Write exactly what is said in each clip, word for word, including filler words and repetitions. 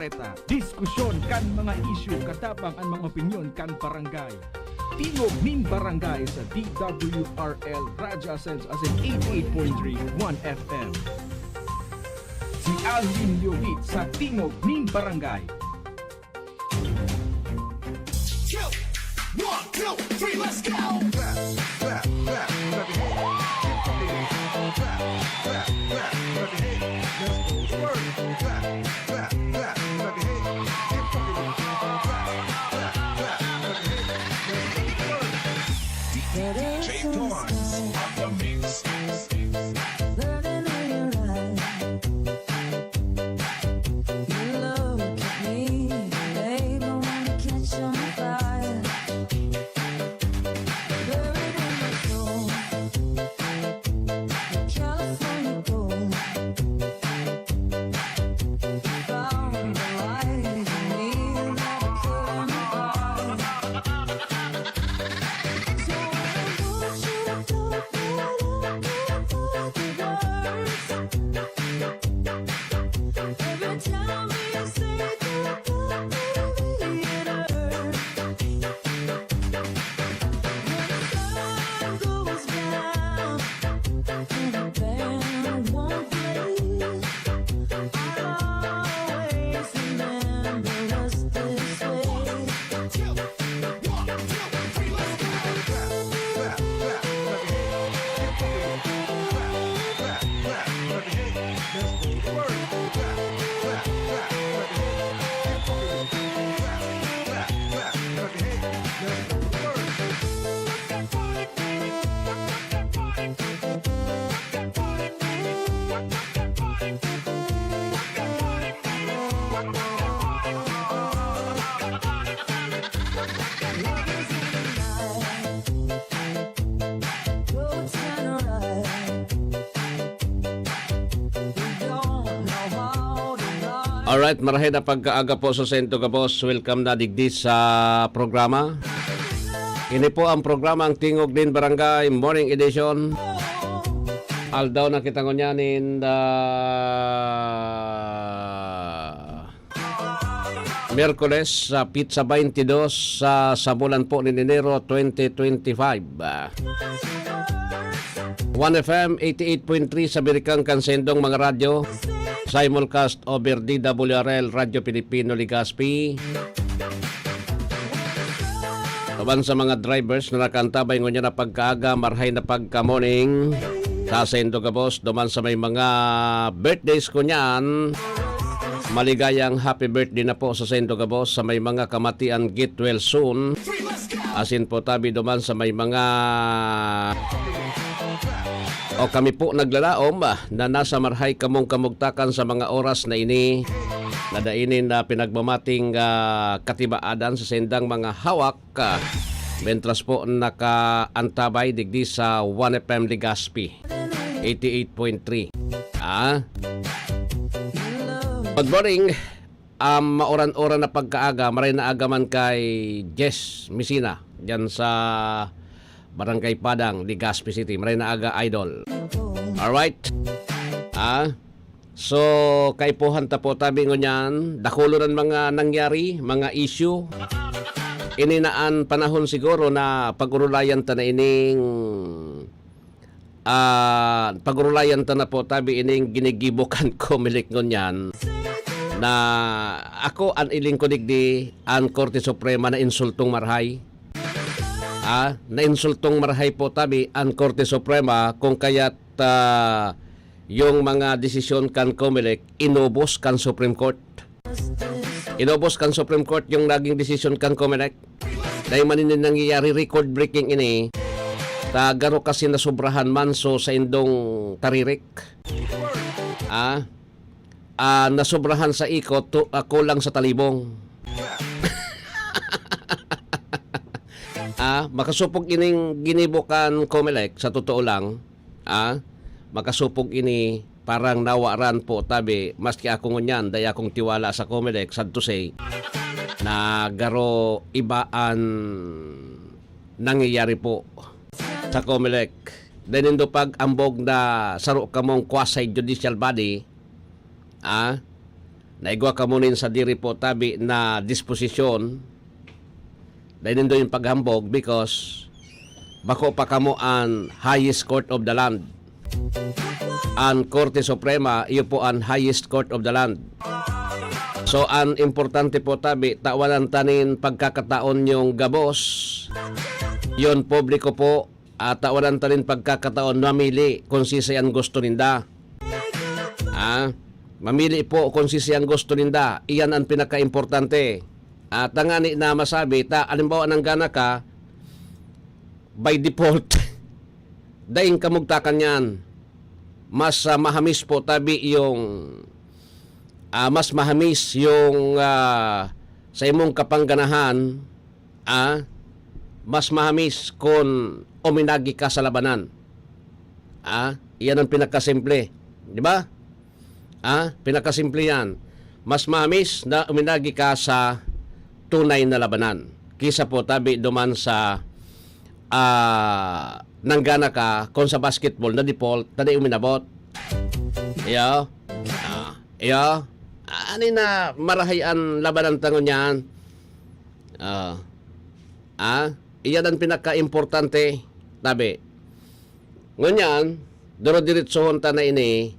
Reta. Diskusyon kan mga isyu, katabang an mga opinyon kan barangay. Tingog nin Barangay sa D W R L Radyo Asenso, asin eighty-eight point three One F M. Si Alvin Leovit sa Tingog nin Barangay. One, two, three, let's go! Clap, clap, clap, clap your hands. Keep rocking. Clap, clap, clap, clap your hands. Let's go to work. Clap, clap, clap, clap your hands. Keep rocking. Clap, clap, clap, clap your hands. Let's go to work. D J Torrance on the mix. Burning all your eyes. You look at me, babe, I wanna catch on fire. Burning my soul, California gold. Found the light in me, never could apart. So I want you to go right up for the words. Every time you say goodbye, baby, it hurts. When the sun goes down and the band won't play, I'll always remember us this way. Alright, marahay na pagkaaga po sa sento gabos. Welcome na digdi sa programa. Ini po ang programa, ang Tingog nin Barangay Morning Edition. Aldaw na kita ngunyan in the Miyerkules, sa petsa twenty-dos sa, sa bulan po nin Enero twenty twenty-five. One F M eighty-eight point three sa Birikang kan Sendong mga radyo. Simulcast over D W R L, Radyo Pilipino Legazpi. Laban sa mga drivers na nakaantabay ngunyan na pagkaaga, marhay na pagka-morning. Sa sendo gabos, duman sa may mga birthdays ko niyan, maligayang happy birthday na po sa sendo gabos. Sa may mga kamatian, get well soon. Asin po tabi duman sa may mga, o kami po naglalaom, ah, na nasa marhay kamong kamugtakan sa mga oras na ini, na dainin na pinagmamating, ah, katibaadan sa sendang mga hawak, ah, mentras po nakaantabay digdi sa One F M Legazpi, eighty-eight point three. Ah? Good morning. Um, mauran-uran na pagkaaga, maray na aga man kay Jess Messina, diyan sa Barangay Padang, Legazpi City. Maray na aga, idol. Alright. Ah? So, kaipuhan ta po tabi ngunyan, dakulon an mga nangyari, mga issue. Ini na an panahon siguro na pag-urulayan ta na ining, ah, pag-urulayan ta na po tabi ining ginigibo kan Comelec ngunyan, na ako an iling ko digdi, an Korte Suprema na insultong marhay. Ah, na insultong marhay po tabi an Korte Suprema, kung kaya't, ah, yung mga desisyon kan Comelec, inubos kan Supreme Court. Inubos kan Supreme Court yung naging desisyon kan Comelec. Dahil man ini nangyayari, record breaking ini. Ta garo kasi nasobrahan man so sa indong taririk. Ah, ah, nasobrahan sa ikot, to, ah, kulang sa talibong. Ah, makasupog ining ginibo kan Comelec, sa totoo lang. Ah, makasupog ini, parang nawaran po tabi, maski ako ngunyan, dai akong tiwala sa Comelec, sad to say, na garo iba an nangyayari po sa Comelec. Dai nindo pag-ambog na saro kamong quasi-judicial body, ah, Naigwa kamo nin sadiri po tabi na disposisyon, dai nindo yung paghambog because bako pa kamo an highest court of the land. An Korte Suprema, iyo po an highest court of the land. So, an importante po tabi, tawanan ta nin pagkakataon yung gabos. Yon publiko po, at tawanan ta nin pagkakataon mamili kung sisay ang gusto ninda. Ah, mamili po kung sisay ang gusto ninda. Iyan ang pinakaimportante. At tangani na masabi ta, alimbawa, nanggana ka, by default, daing kamugtakan niyan. Mas, ah, mahamis po tabi yung, ah, mas mahamis yung, ah, sa imong kapangganahan, ah, mas mahamis kun uminagi ka sa labanan. Ah, iyan ang pinakasimple, di ba? Ah, pinakasimple yan. Mas mahamis na uminagi ka sa tunay na labanan kisa po tabi duman sa, ah, nanggana ka kung sa basketball na default, na di uminabot. Iyo. Ah, iyo. Ani na marahay an labanan ta ngunyan. Ah, ah, iyan ang pinakaimportante, tabi. Ngunyan, duro-diretsohon ta na ini.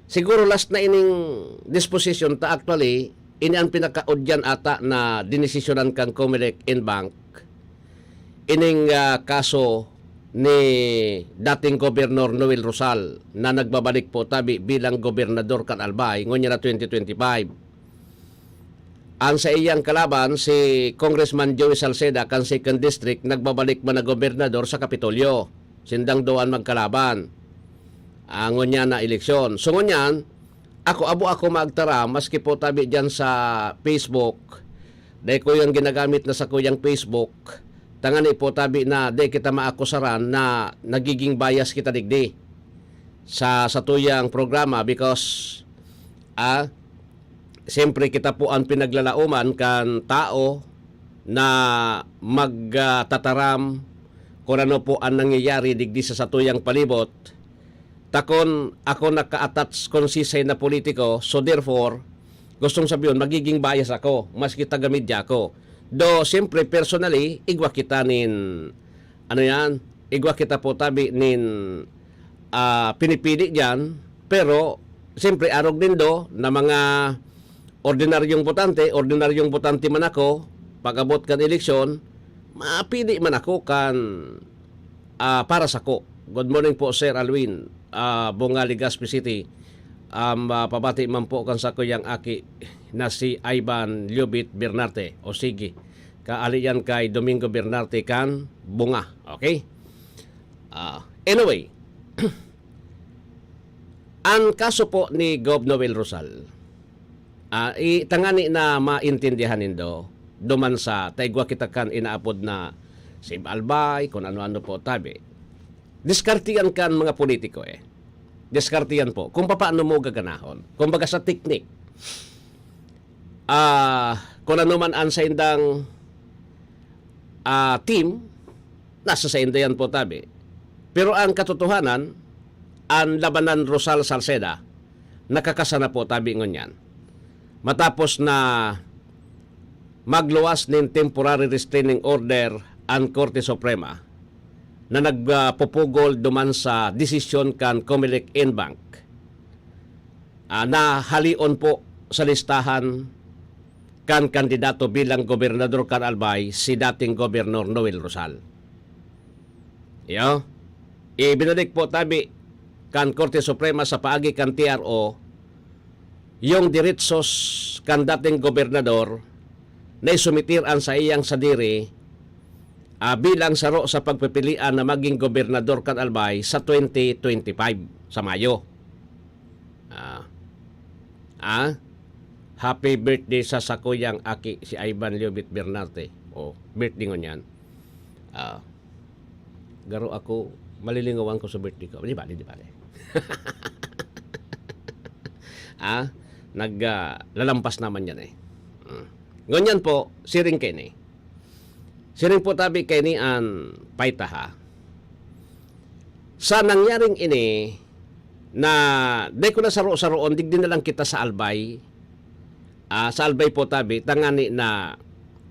Siguro last na ining disposition ta actually, ini ang pinakaudyan ata na dinesisyonan kan Comelec en banc. Ining, ah, kaso ni dating Gobernador Noel Rosal na nagbabalik po tabi bilang gobernador kan Albay ngunyan na twenty twenty-five. Ang sa iyang kalaban, si Congressman Joey Salceda kan Second District, nagbabalik man na gobernador sa Kapitolyo. Sindang duwa an magkalaban. Ang ngunyan na eleksyon. So ngunyan, ako, abo ako maagtaram, maski po tabi dyan sa Facebook, dahil ko yung ginagamit na sa kuyang Facebook, tangani po tabi na di kita maakusaran na nagiging bias kita digdi sa, sa tuyang programa because, ah, siyempre kita po ang pinaglalaoman kan tao na magtataram kung ano po ang nangyayari digdi sa satuyang palibot. Takon ako naka-attach kon sisay na politiko, so therefore, gustong sabihon, magiging bias ako, maski taga-media ako. Though, siyempre, personally, igwa kita nin, ano yan, igwa kita po tabi nin, ah, pinipili diyan, pero, siyempre, arog nindo na mga ordinaryong botante, ordinaryong botante man ako, pag-abot kan eleksyon, mapili man ako kan, ah, para sako. Good morning po, Sir Alwin. Ah, Bunga, Legazpi City. Um, ah, pabati man po kan sakuyang aki na si Ivan Lyubit Bernarte. O sige, kaali yan kay Domingo Bernarte kan Bunga. Okay? Ah, anyway, ang kaso po ni Gov Noel Rosal, ah, i-, tangani na maintindihan nindo, duman sa taigwa kita kan inaapod na Save Albay, kung ano-ano po, tabi. Diskartehan kan mga politiko, eh. Diskartehan po kung papaano mo gaganahon. Kumbaga sa teknik, ah, kung ano man ang saindang, ah, team, nasa sainda yan po, tabi. Pero ang katotohanan, ang labanan Rosal Salceda, nakakasana po, tabi ngunyan. Matapos na magluwas nin temporary restraining order ang Korte Suprema na nagpupugol duman sa desisyon kan Comelec en banc, ah, na halion po sa listahan kan kandidato bilang gobernador kan Albay si dating Gobernador Noel Rosal. Iyo, ibinalik po tabi kan Korte Suprema sa paagi kan T R O yung diretsos kan dating gobernador na isumitir an saiyang sadiri, ah, bilang saro sa pagpipilian na maging gobernador kan Albay sa twenty twenty-five sa Mayo. Ah. Ah? Happy birthday sa sakuyang aki, si Ivan Leobit Bernarte. Oh, birthday ngunyan. Ah. Garo ako, malilingawan ko sa birthday ko. Di bale, di bale. Ah? Nag, ah, lalampas naman yan eh. Mm. Ngunyan po, siring kaini. Siring po tabi kaini an paita ha. Sa nangyaring ini, na dai ko na saro-saroon, digdi na lang kita sa Albay, Ah, sa Albay po tabi, tangani na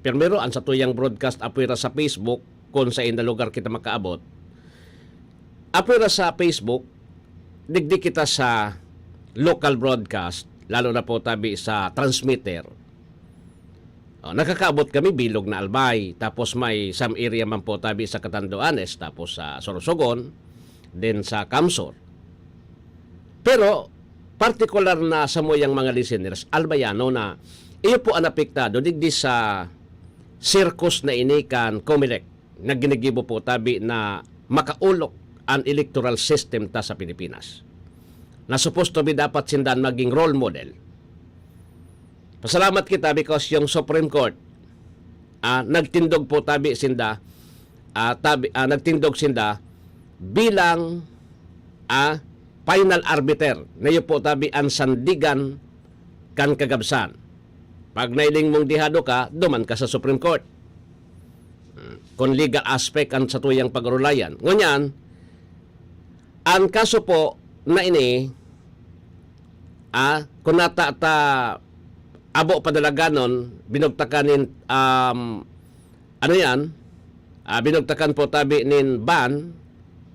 primero an satuyang broadcast apwera sa Facebook, kung sa inda lugar kita makaabot. Apwera sa Facebook, digdi kita sa local broadcast, lalo na po tabi sa transmitter. Oh, nakakaabot kami bilog na Albay, tapos may some area man po tabi sa Catanduanes, tapos sa Sorsogon, din sa Kamsor. Pero partikular na sa muyang mga listeners, Albayano, na iyo po an apektado digdi sa circus na ini kan Comelec na ginigibo po tabi na makaolok an electoral system ta sa Pilipinas. Na supposed to be dapat sinda maging role model. Pasalamat kita because yung Supreme Court, ah, nagtindog po tabi sinda, ah, tabi, ah, nagtindog sinda bilang, ah, final arbiter. Na iyo po tabi an sandigan kan kagabsan. Pag nailing mong dehado ka, duman ka sa Supreme Court. Hmm, kung legal aspect ang satuyang pag-urulayan. Ngunyan, ang kaso po na ini, ah, kung nata ta abo padalaganon, binugtakan nin, um, ano yan? Ah, binugtakan po tabi nin ban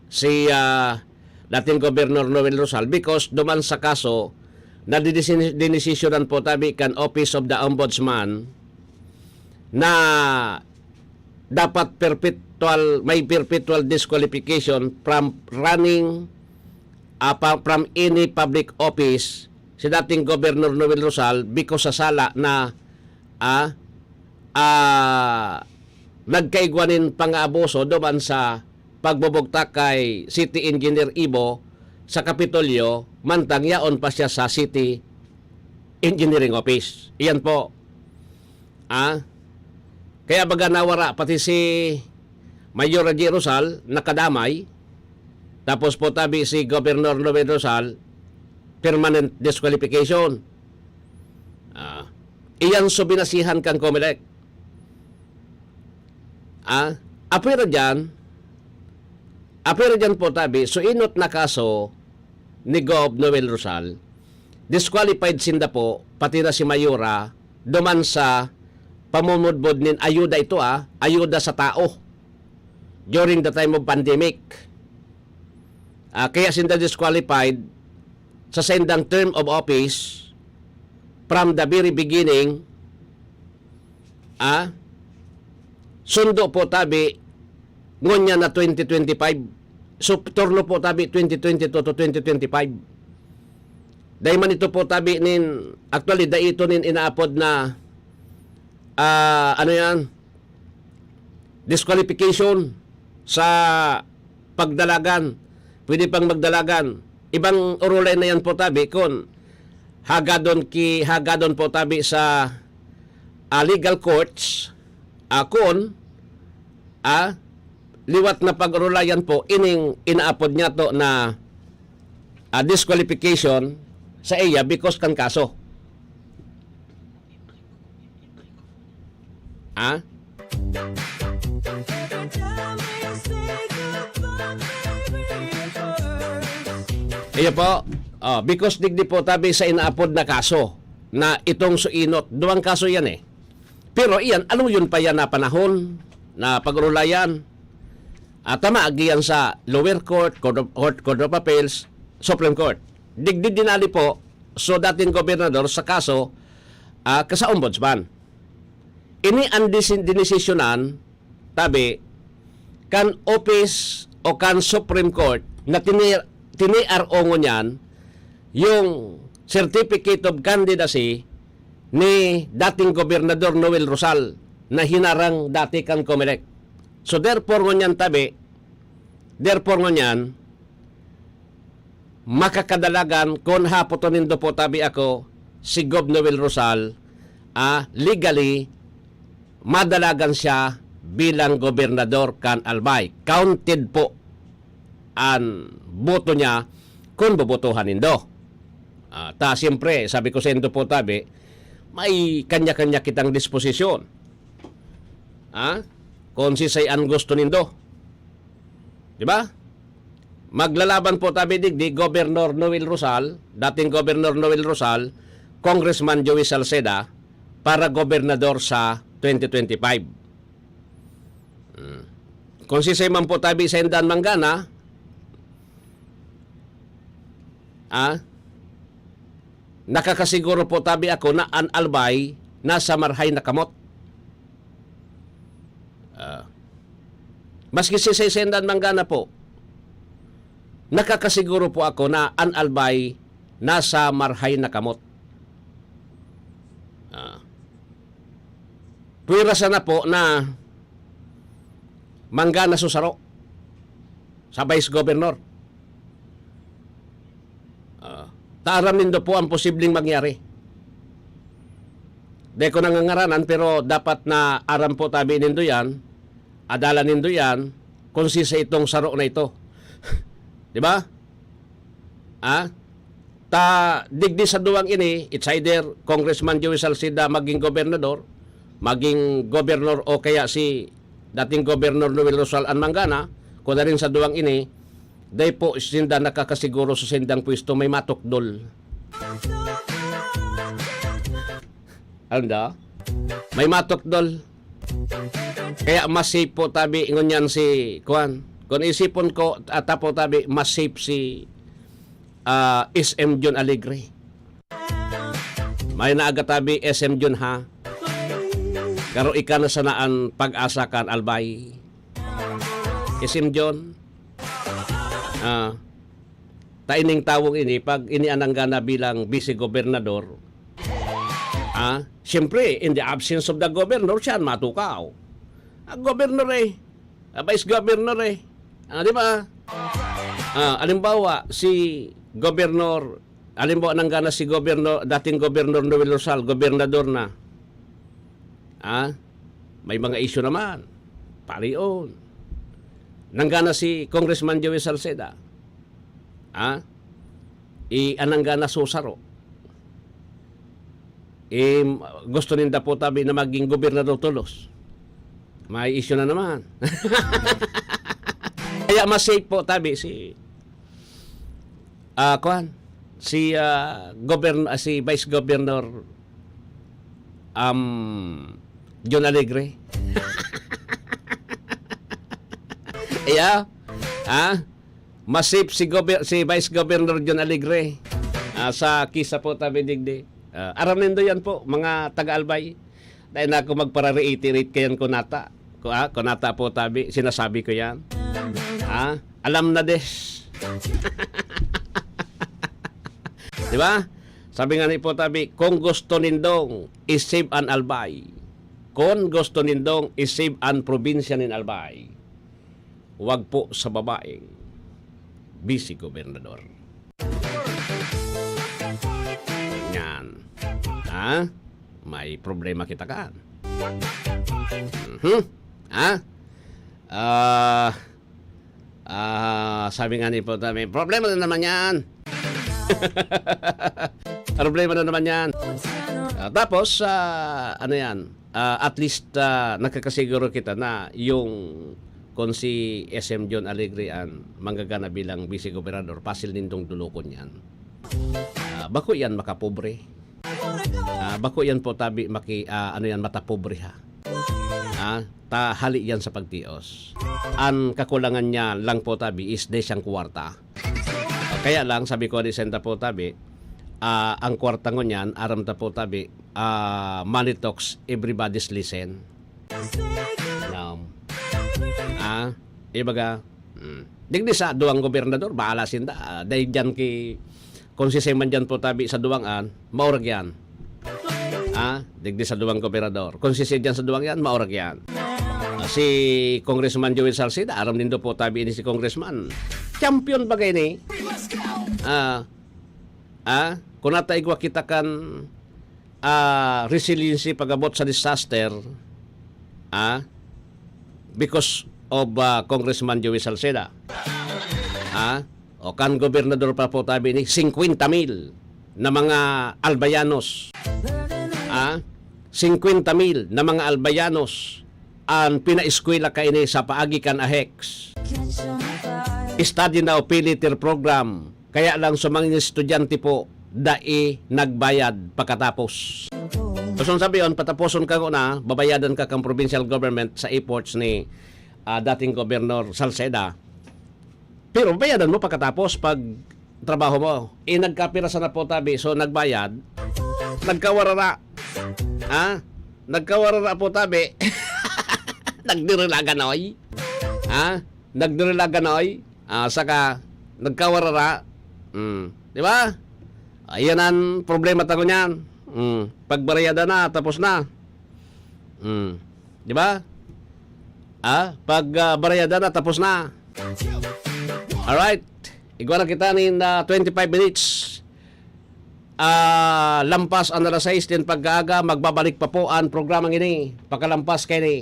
si, ah, dating Gobernador Noel Rosal because duman sa kaso na didisi-, dinesisyonan po tabi kan Office of the Ombudsman na dapat perpetual, may perpetual disqualification from running, ah, pa-, from any public office si dating Gobernador Noel Rosal because sa sala na, ah, ah, nagkaigwa nin pangaabuso duman sa pagbubugtak kay City Engineer Ibo sa Kapitolyo, mantang yaon pa siya sa City Engineering Office. Iyan po. Ah, kaya baga nawara pati si Mayor Raji Rosal, nakadamay. Tapos po tabi si Governor Noel Rosal, permanent disqualification. Ah, iyan so binasihan kan Comelec. Ah, apwera dyan, apwera dyan po tabi, so inot na kaso ni Gov Noel Rosal, disqualified sinda po, pati na si Mayora, duman sa pamumudbod nin ayuda ito, ah, ayuda sa tao during the time of pandemic. Ah, kaya sinda disqualified sa saindang term of office from the very beginning, ah, sundo po tabi, ngunyan na twenty twenty-five. So, turno po tabi twenty twenty-two to twenty twenty-five. Dai man ito po tabi nin, actually, dai ito nin inaapod na, ah, ano yan, disqualification sa pagdalagan. Pwede pang magdalagan. Ibang urulay na yan po tabi kun hagadon ki, hagadon po tabi sa, ah, legal courts, ah, kun, ah, liwat na pag-urulayan po ining inaapod niya to na, ah, disqualification sa iya because kan kaso. Ah? Iyo po. Oh, because digdi po tabi sa inaapod na kaso na itong suinot. Duwang kaso yan eh. Pero iyan, aluyon pa yan na panahon na pag-urulayan. At tama, agiyan sa lower court, court of, court, court of appeals, Supreme Court. Digdi dinali po, so dating gobernador sa kaso, ah, ka sa ombudsman. Ini ang disi-, dinesisyonan, tabi, kan office o kan Supreme Court na tini-, tini-R O ngunyan yung certificate of candidacy ni dating Gobernador Noel Rosal na hinarang dati kan Comelec. So therefore ngunyan tabi, therefore ngunyan, makakadalagan kun hapoton nindo po tabi ako, si Gov Noel Rosal, ah, legally, madalagan siya bilang gobernador kan Albay. Counted po an boto niya kun bobotohan nindo. Ah, ta, siyempre, sabi ko sa indo po tabi, may kanya-kanya kitang disposisyon. Ah? Kung sisay an gusto nindo. Di ba? Maglalaban po tabi digdi, Governor Noel Rosal, dating Governor Noel Rosal, Congressman Joey Salceda para gobernador sa twenty twenty-five. Hmm. Kung sisay man po tabi sa Indan Mangana, ah, nakakasiguro po tabi ako na an Albay nasa marhay na kamot. Ah, maski si Sendan Mangana po, nakakasiguro po ako na an Albay nasa marhay na kamot. Ah, pwera sana po na Mangana susaro sa vice governor. Ah, ta aram nindo po ang posibleng mangyari. Di ko nangangaranan, pero dapat na aram po tabi nindo yan, adala nindo yan, kung sisay itong saro na ito. Di ba? Ah? Ta, digdi sa duwang ini, it's either Congressman Joey Salceda maging gobernador, maging gobernador o kaya si dating Gobernador Noel Rosal an Mangana, kung na rin sa duwang ini, dai po sinda nakakasiguro sa sindang pwesto, may matukdol. Alam da? May matukdol. Kaya mas safe po tabi, ingon yan si, kuan. Kung isipon ko, ata po tabi, mas safe si, ah, S M John Alegre. May naaga tabi, S M John, ha? Pero ika na sana an pag-asa kan Albay. S M John, ah, ta ining tawong ini, pag ini anang gana bilang vice gobernador, ah, siyempre, in the absence of the governor, siya an matukaw. Ang governor eh, ah, vice governor eh. Ah, di ba? Ah, alimbawa, si Governor, alimbawa, nanggana si Governor, dating Governor Noel Rosal, gobernador na. Ah, may mga isyu naman. Parion. Nanggana si Congressman Joey Salceda. Ah, i anang gana susaro. Eh, gusto ninda po tabi na maging gobernador tolos. May issue na naman. Kaya mas safe po tabi si, ah, kuan, si, ah, govern-, ah, si Vice Governor, um, John Alegre. Yeah. Ah? Mas safe si Gober-, si Vice Governor John Alegre, ah, sa kisa po tabi digdi. Ah, aram nindo yan po, mga taga-Albay. Dai na ako magpara-reiterate kayan kunata. Ku-, ah, kunata po tabi, sinasabi ko yan. Ah, alam na des. Di ba? Sabi nga ni po tabi, kung gusto nindong i-save an Albay, kung gusto nindong i-save an probinsya nin Albay, wag po sa babaeng vice gobernador. Yan. Ha? May problema kita kan. Mhm. Ha? Ah, ah, sabi nga ni po, may problema na naman yan. Problema na naman yan. Ah, tapos, ah, ano yan? Ah, at least, ah, nakakasiguro kita na yung kung si S M John Alegre an manggagana bilang vice gobernador, pasil nindong dulokon yan. Ah, bako yan makapobre. Ah, bako yan po tabi maki-, ah, ano yan, matapobre ha. Ah, ta hali yan sa pagtios. An kakulangan niya lang po tabi is dai siyang kwarta. Kaya lang, sabi ko ni Senta po tabi, ah, ang kwarta ngunyan, aram ta po tabi, ah, money talks, everybody's listen. Now, ah, ibaga, mm, digdi sa duwang gobernador, bahala sinda. Ah, dahil dyan ki-, kung sisay man dyan po tabi sa duwang an, maurag yan. Ah, digdi sa duwang gobernador. Kung sisay dyan sa duwang yan, maurag yan. Ah, si Congressman Joel Salceda, aram nindo po tabi ini si Congressman. Champion bagay ni. Ah, ah, kung nataigwa kita kan, ah, resiliency pag-abot sa disaster, ah, because of, ah, Congressman Joey Salceda. Ah, o kan gobernador pa po tabi ni, singkwenta mil na mga Albayanos. Ah, singkwenta mil na mga Albayanos an pinaeskwela kaini sa paagi kan ahex. Study Now, Pay Later program. Kaya lang sa mga estudyante po, dai nagbayad pakatapos. So, sun sabi yun, pataposon ka na, babayadan ka kang provincial government sa efforts ni, ah, dating Gobernador Salceda. Pero bayadan mo pagkatapos pag trabaho mo. Eh, nagkapira sana po tabi, so nagbayad, nagkawarara. Ha? Nagkawarara po tabi. Nagdirilagan, oy. Ha? Nagdirilagan, oy. Ah, saka, nagkawarara. Hmm. Di ba? Ayan ang problema tayo niyan. Hmm. Pagbarayada na, tapos na. Hmm. Di ba? Ah, pag, ah, barayada na, tapos na. Alright. Igwa na kita nin, ah, twenty-five minutes. Ah, lampas ang alas sais din pagkaaga, magbabalik pa po ang programang ini. Pakalampas kayo ni.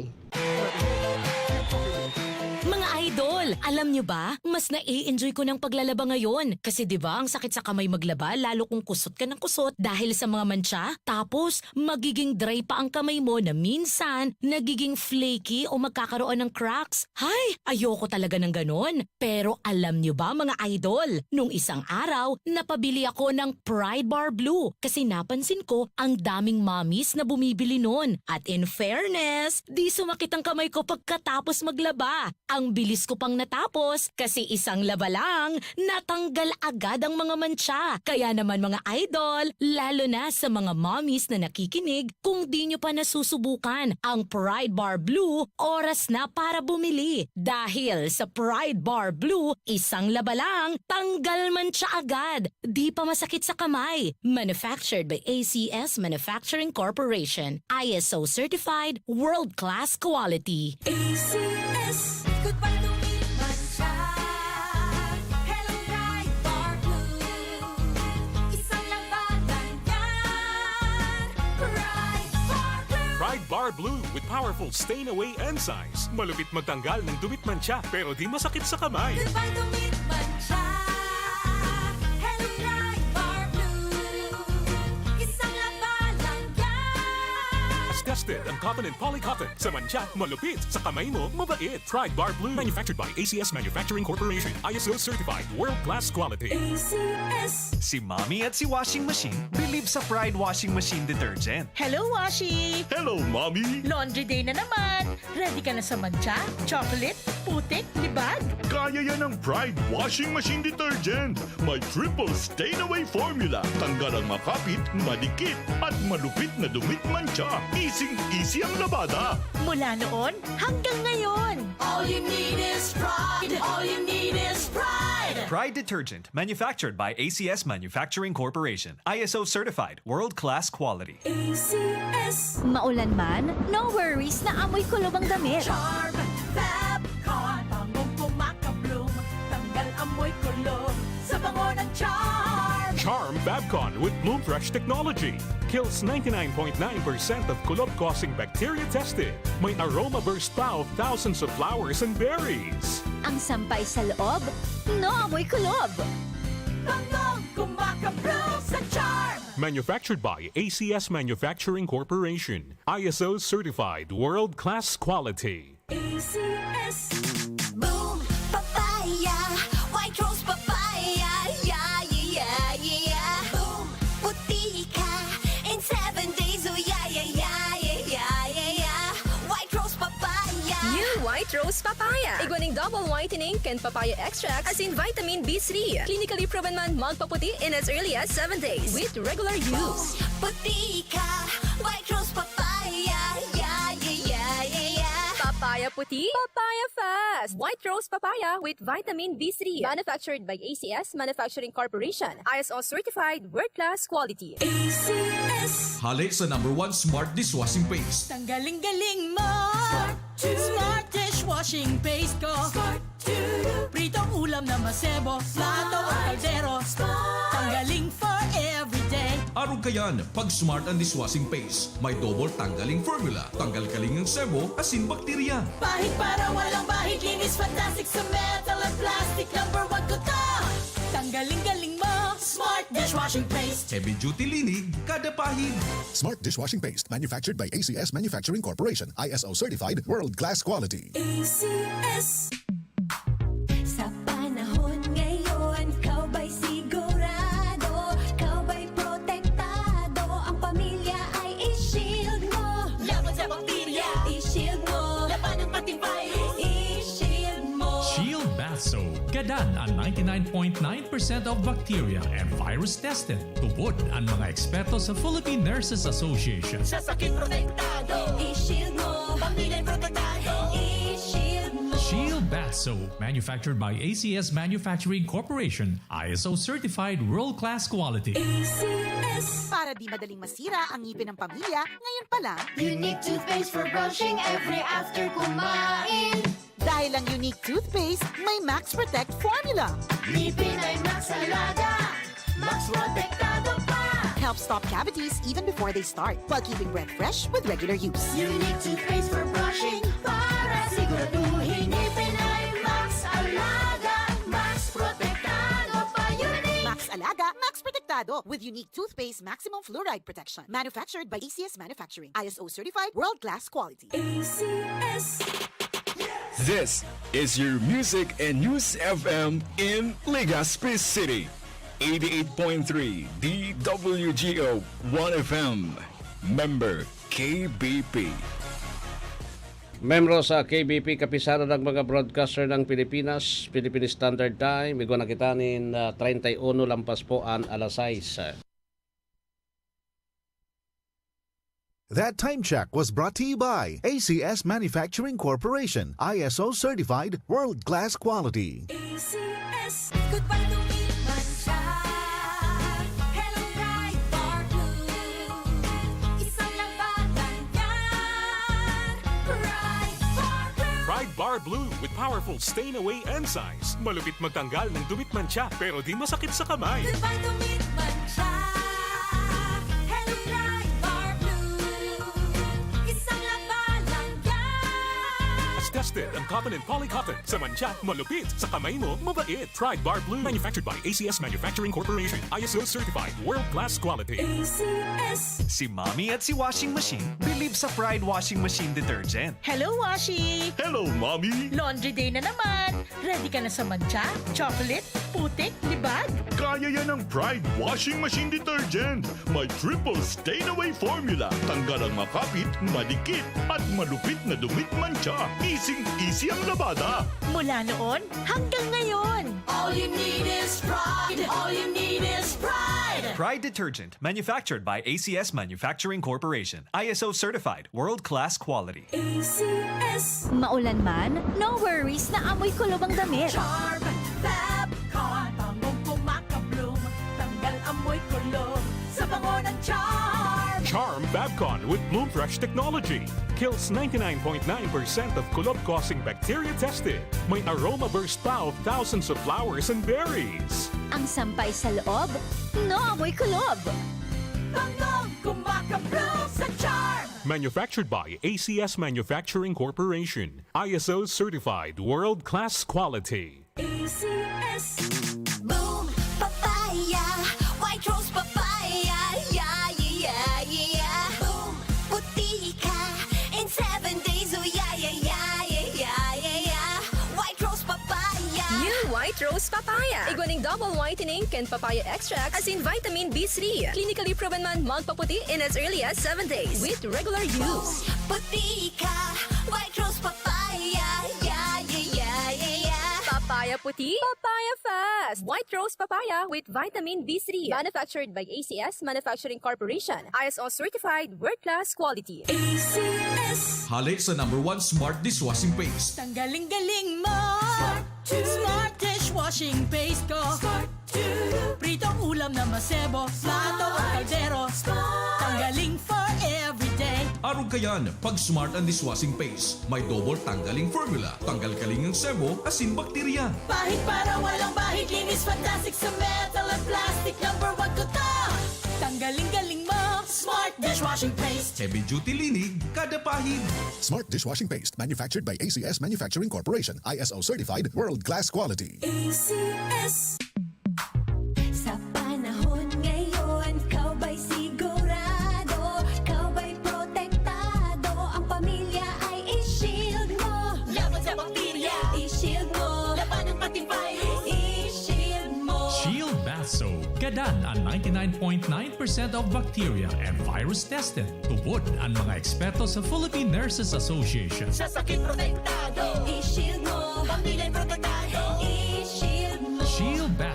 Mga idol, alam nyo ba? Mas nai-enjoy ko ng paglalaba ngayon. Kasi 'di ba, ang sakit sa kamay maglaba, lalo kung kusot ka ng kusot dahil sa mga mantsa. Tapos, magiging dry pa ang kamay mo na minsan nagiging flaky o magkakaroon ng cracks. Hay, ayoko talaga ng ganon. Pero alam nyo ba, mga idol, nung isang araw, napabili ako ng Pride Bar Blue kasi napansin ko ang daming mommies na bumibili nun. At in fairness, di sumakit ang kamay ko pagkatapos maglaba. Ang bilis ko pang natapos kasi isang laba lang, natanggal agad ang mga mantsa. Kaya naman, mga idol, lalo na sa mga mommies na nakikinig, kung di nyo pa nasusubukan ang Pride Bar Blue, oras na para bumili. Dahil sa Pride Bar Blue, isang laba lang, tanggal mantsa agad. Di pa masakit sa kamay. Manufactured by A C S Manufacturing Corporation. I S O certified, world-class quality. A C S. Goodbye to me, mantsa. Hello, Pride Bar Blue. Isang laba lang yan. Pride Bar Blue. Pride Bar Blue with powerful stain away enzymes. Malupit magtanggal ng dumit mantsa, pero di masakit sa kamay. Goodbye to me, mantsa. Hello, Pride Bar Blue. Isang laba lang yan. Mas tested ang cotton and polycotton. Sa mantsa, malupit. Sa kamay mo, mabait. Pride Bar Blue. Manufactured by A C S Manufacturing Corporation. I S O certified. World class quality. A C S. Si Mommy at si Washing Machine believe sa Pride Washing Machine Detergent. Hello, Washi! Hello, Mommy! Laundry day na naman! Ready ka na sa mantsa, chocolate, putik, libag? Kaya yan ng Pride Washing Machine Detergent. May triple stain away formula. Tanggal ang makapit, madikit, at malupit na dumit mantsa. Easy-easy ang labada. Mula noon hanggang ngayon. All you need is Pride. All you need is Pride. Pride Detergent, manufactured by A C S Manufacturing Corporation. I S O certified, world-class quality. A C S. Maulan man, no worries na amoy kulob ang damit. Charm Fab Con. Bangong kumakabloom, tanggal amoy kulob sa bango ng Charm. Charm Fab Con with Bloom Fresh technology kills ninety-nine point nine percent of kulob-causing bacteria tested. May aroma burst pa of thousands of flowers and berries. Ang sampay sa loob, no amoy kulob. Bangong kumakabloom sa Charm. Manufactured by A C S Manufacturing Corporation. I S O certified world-class quality. A C S. Boom Papaya, White Rose Papaya, yeah, yeah, yeah, yeah. Boom, puti ka in seven days, oh yeah, yeah, yeah, yeah, yeah, yeah, yeah. White Rose Papaya. New White Rose Papaya. Igwa ning double whitening kan papaya extract, asin vitamin B three. Clinically proven man magpaputi in as early as seven days with regular use. Boom, puti ka, White Rose Papaya, yeah, yeah, yeah, yeah, yeah. Papaya puti, papaya fast. White Rose Papaya with vitamin B three. Manufactured by A C S Manufacturing Corporation. I S O certified, world-class quality. A C S. Hale sa number one smart dishwashing paste. Tanggaling-galing mo. Smart dishwashing paste ko. Pritong ulam na masebo, plato o kaldero. Tanggaling for everyday. Arog kayan, pag smart ang dishwashing paste. May double tanggaling formula. Tanggal kaling ang sebo, asin bakterya. Pahid para walang bahid, linis fantastic sa metal at plastic. Number one ko to. Tanggaling-galing mo, smart dishwashing paste. Heavy duty linig, kada pahid. Smart dishwashing paste, manufactured by A C S Manufacturing Corporation, I S O certified, world class quality. A C S. Sa panahon ngayon, ikaw ba'y sigurado? Ikaw ba'y Gadan ang ninety-nine point nine percent of bacteria and virus tested. Tubod ang mga eksperto sa Philippine Nurses Association. Sa sakit protektado. I-shield mo. Pamilya'y protektado. I-shield mo. Shield Bath Soap, manufactured by A C S Manufacturing Corporation, I S O certified world-class quality. A C S. Para di madaling masira ang ngipin ng pamilya, ngayon pa lang. Unique toothpaste for brushing every after kumain. Dahil ang Unique Toothpaste may Max Protect Formula. Ngipin ay Max Alaga, Max Protektado pa. Help stop cavities even before they start, while keeping breath fresh with regular use. Unique toothpaste for brushing para siguraduhin ngipin ay Max Alaga, Max Protektado pa. Unique. Max Alaga, Max Protektado with Unique Toothpaste Maximum Fluoride Protection. Manufactured by A C S Manufacturing. I S O certified, world-class quality. A C S. This is your Music and News F M in Legazpi City. Eighty-eight point three D W G O One F M. Member K B P. Membro sa K B P, Kapisanan ng mga Broadcaster ng Pilipinas, Philippine Standard Time, igwa na kita nin, ah, treinta y uno lampas po an alas sais. That time check was brought to you by A C S Manufacturing Corporation, I S O certified, world-class quality. A C S. Goodbye to meat mancha. Hello, Pride Bar Blue. Isang labanan yan. Pride Bar Blue. Pride Bar Blue with powerful stain away enzymes. Malupit magtanggal ng dumit mancha, pero di masakit sa kamay. Goodbye to meat mancha. Hello, Pride Bar Blue. Isang labanan yan. As tested ang cotton and polycotton. Sa mancha, malupit. Sa kamay mo, mabait. Pride Bar Blue. Manufactured by A C S Manufacturing Corporation. I S O certified. World-class quality. A C S. Si Mommy at si Washing Machine believe sa Pride Washing Machine Detergent. Hello, Washi! Hello, Mommy! Laundry day na naman! Ready ka na sa mancha, chocolate, putik, libag? Kaya yan ng Pride Washing Machine Detergent. May triple stain away formula. Tanggal ang makapit, madikit, at malupit na dumit mancha. Easing-easy ang labada. Mula noon hanggang ngayon. All you need is Pride. All you need is Pride. Pride Detergent, manufactured by A C S Manufacturing Corporation. I S O certified, world-class quality. A C S. Maulan man, no worries na amoy kulob ang damit. Charm Fab Con, bangong kumakabloom, tanggal amoy kulob sa bango ng Charm. Charm Fab Con with Bloom Fresh technology kills ninety-nine point nine percent of kulob-causing bacteria tested. May aroma burst pa of thousands of flowers and berries. Ang sampay sa loob, no amoy kulob. Bangong kumakabloom sa Charm. Manufactured by A C S Manufacturing Corporation. I S O certified, world-class quality. A C S. Boom Papaya, White Rose Papaya, yeah, yeah, yeah, yeah. Boom, puti ka in seven days, oh yeah, yeah, yeah, yeah, yeah, yeah, yeah. White Rose Papaya. New White Rose Papaya. Igwa ning double whitening kan papaya extract, asin vitamin B three. Clinically proven man magpaputi in as early as seven days with regular use. Puti ka, White Rose Papaya, yeah, yeah, yeah, yeah, yeah. Papaya puti, papaya fast. White Rose Papaya with vitamin B three. Manufactured by A C S Manufacturing Corporation. I S O certified, world-class quality. A C S. Hale sa number one smart dishwashing paste. Tanggaling-galing mo. Smart. Smart dishwashing paste ko. Smart. Pritong ulam na masebo, plato o kaldero. Tanggaling for everyday. Arog kayan, pag Smart ang dishwashing paste. May double tanggaling formula. Tanggal kaling ang sebo, asin bakterya. Pahid para walang bahid, linis fantastic sa metal at plastic. Number one ko to. Tanggaling-galing mo, Smart dishwashing paste. Heavy duty linig, kada pahid. Smart dishwashing paste, manufactured by A C S Manufacturing Corporation, I S O certified, world class quality. A C S. Sa panahon ngayon, ikaw ba'y sigurado? Ikaw ba'y protektado? Ang pamilya ay i-shield mo. Laban sa bakterya, i-shield mo. Labanan pati virus, i-shield mo. Shield Bath Soap. Gadan ang ninety-nine point nine percent of bacteria and virus tested. Tubod ang mga eksperto sa Philippine Nurses Association. Sa sakit protektado, i-shield mo. Pamilya protektado, i-shield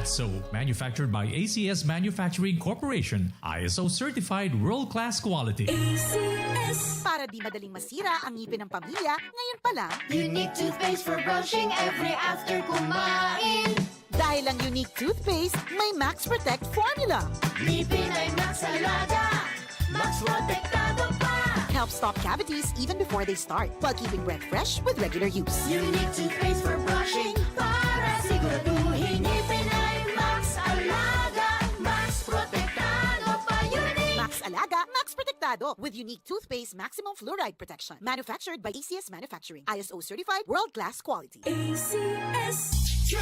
So, manufactured by A C S Manufacturing Corporation, I S O certified world-class quality. A C S. Para di madaling masira ang ngipin ng pamilya, ngayon pa lang. Unique toothpaste for brushing every after kumain. Dahil ang Unique Toothpaste may Max Protect Formula. Ngipin ay Max Alaga. Max Protektado pa. Helps stop cavities even before they start, while keeping breath fresh with regular use. Unique toothpaste for brushing para siguraduhin ngipin ay Max Alaga. Max Protektado pa. Unique. Max Alaga, Max Protektado with Unique Toothpaste Maximum Fluoride Protection. Manufactured by A C S Manufacturing. I S O certified, world-class quality. A C S. Two,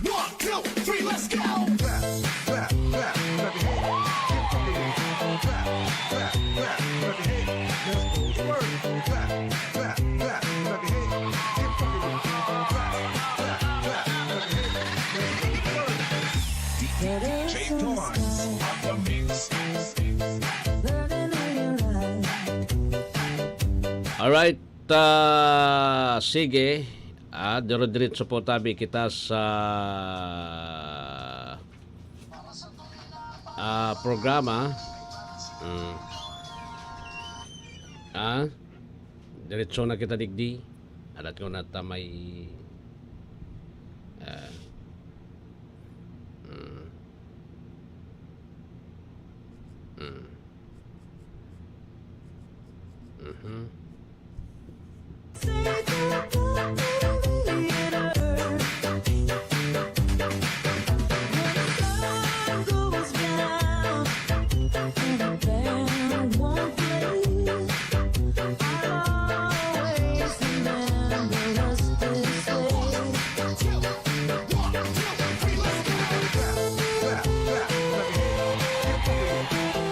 one, two, three, let's go! Clap, clap, clap, clap your hands. Get funky with it. Clap, clap, clap, clap your hands. Let's go to work. Clap, clap, clap, clap your hands. Get funky with it. Clap, clap, clap, clap your hands. Let's go to work. D J Torrance on the mix. Alright, ah, sige. Ah, dire-diretso po tabi kita sa ah, programa. Mm. Ah, diretso na kita digdi. Alat ko na ta may ah, mm. Mm. Mhm.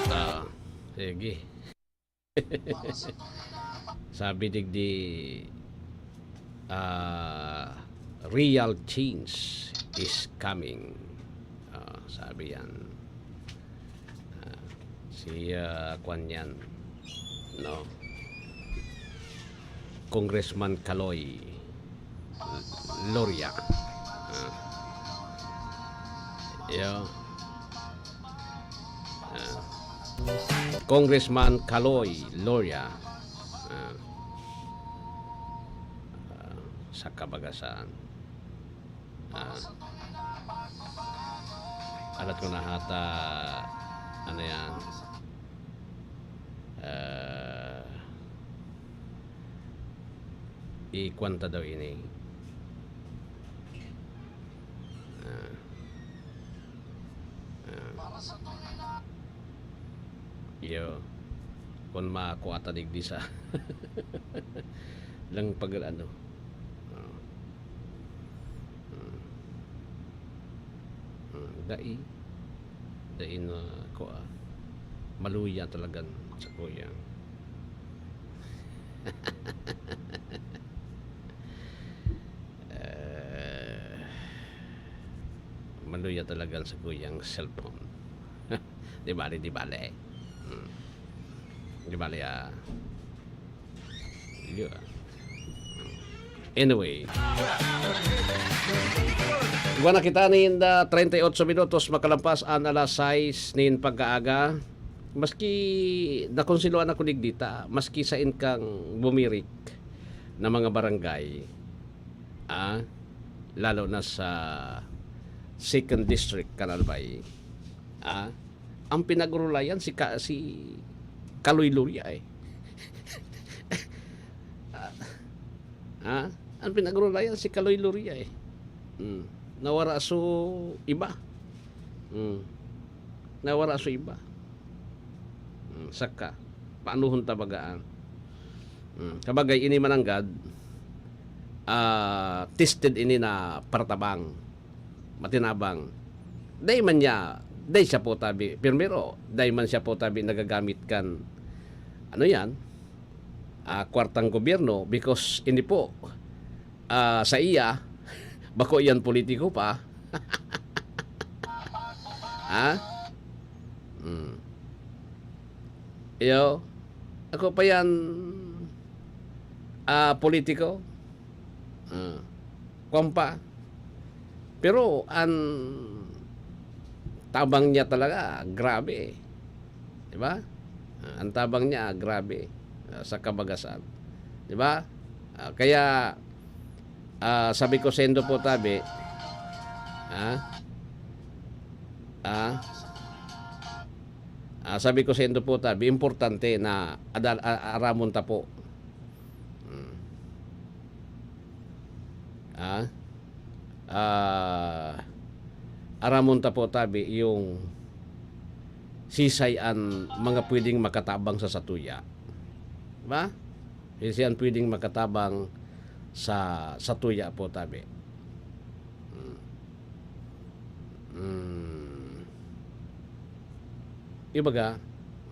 Ah, sige. Sabi digdi, ah, "Real change is coming." Ah, sabi yan. Ah, si, ah, kwan yan, no? Congressman Kaloy Loria. Ah. Yo. Ah. Congressman Kaloy Loria. Ah. Ah, sa kabagasan. Ah. Alat ko na hata, ano yan, ah, ikwanta daw ini. Ah. Ah. Yo. Kun makua ta digdi sa lang pag ano. Ah. Hmm. Hmm. Dai. Dai na kua. Maluya talagan sa kuya. Eh, maluya talaga sa kuyang cellphone. Di bale, di bale. Hmm. Di bale, ah. Yun. Anyway. Igwa na kita nin, ah, treinta y ocho minutos makalampas an alas sais nin pagkaaga. Maski nakonseloan ako digdi ta, maski sain kang bumirik na mga barangay, ah, lalo na sa Second District, kan Albay, ah, ang pinag-orolayan si Ka-, si Kaloy Loria, eh. Ah, ah, ang pinag-orolayan si Kaloy Loria, eh. Hmm. Nawara so iba. Hmm. Nawara so iba. Hmm. Saka, paanohon ta bagaan? Hmm. Kabagay, ini mananggad, ah, tested ini na partabang. Matinabang. Dai man niya, dai siya po tabi, primero, dai man siya po tabi nagagamit kan, ano yan, ah, kwartang gobyerno, because ini po, ah, sa iya, bako yan politiko pa. Ha? Hmm. Iyo, ako pa yan, ah, politiko. Ah. Kwan pa. Pero an tabang niya talaga, grabe. Di ba? Ah, ang tabang niya, grabe. Ah, sa kabagasan. Di ba? Ah, kaya, ah, sabi ko sendo po, tabi, ah, ah, ah, sabi ko sendo po, tabi, importante na adal-, a-, aramon ta po. Hmm. Ah, ah, aramon ta po, tabi, yung sisay an mga pwedeng makatabang sa satuya. Ba? Sisay an pwedeng makatabang sa satuya po, tabi. Hmm. Hmm. Ibaga,